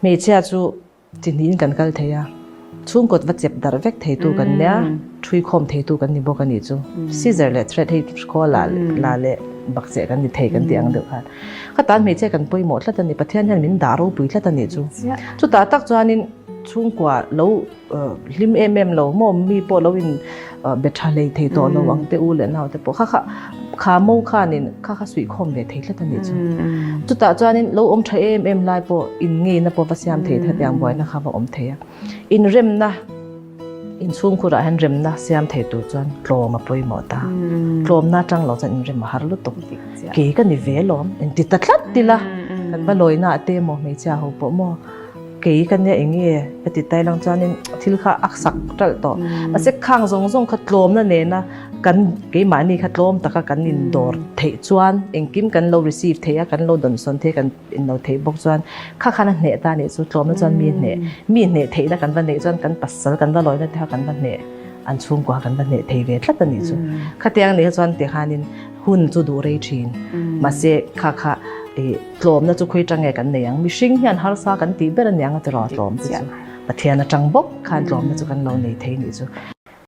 Hmeichhia chu chi hnihin kan kal thei a, chhungkawt va chep darh vek theitu kan nia, ṭhui khawm theitu kan ni bawk a nih chu. Scissor leh thread hei khaw la la leh bakcheh kan ni thei kan tih ang deuh khan. Ka tan hmeichhia kan pawimawh tlat a ni, Pathian hian min dah ropui tlat a nih chu. Chutah tak chuanin chhungkua lo hlim em em lo maw mi pawh lo in be tha hlei thei tawh lo ang te u leh nau te pawh kha kha kha mo khanin kha kha suihkhawm ve thei tlat a nih chu. Chutah chuanin lo awm tha em em lai pawh in ngeina pawh va siam thei hetiang buaina kha va awm thei a. Inremna inchhungkhurah hian remna siam thei tur chuan tlawm a pawimawh ta. Tlawmna atang lo chuan inrem a har lutuk. Kei ka ni ve lawm inti ta tlat ila kan va lawina te maw hmeichhia ho pawh maw Kei ka nia eng nge ka ti tai lang chuanin thil kha a sak ṭalh tawh. Mahse khang zawng zawng kha tlawmna nena kan keimahni kha tlawm taka kan indawr theih chuan engkim kan lo receive theih a, kan lo dawnsawn theih kan inlo theih bawk chuan kha khan a hneh ta nih chu tlawmna chuan mi hneh mi hneh theihna kan va neih chuan kan pasal kan va lawina te kha kan va hneh an chhungkua kan va hneh thei ve tlat a nih chu. Khatiang nih chuan tikhanin hun chu duh rei thin. Mahse kha kha ih Tlawmna chu khawi tang nge kan nei ang? Mihring hian harsa kan tih ber aniang a ti rawh tlawm te chu. Pathian atang bawk khan tlawmna chu kan lo nei thei nih chu.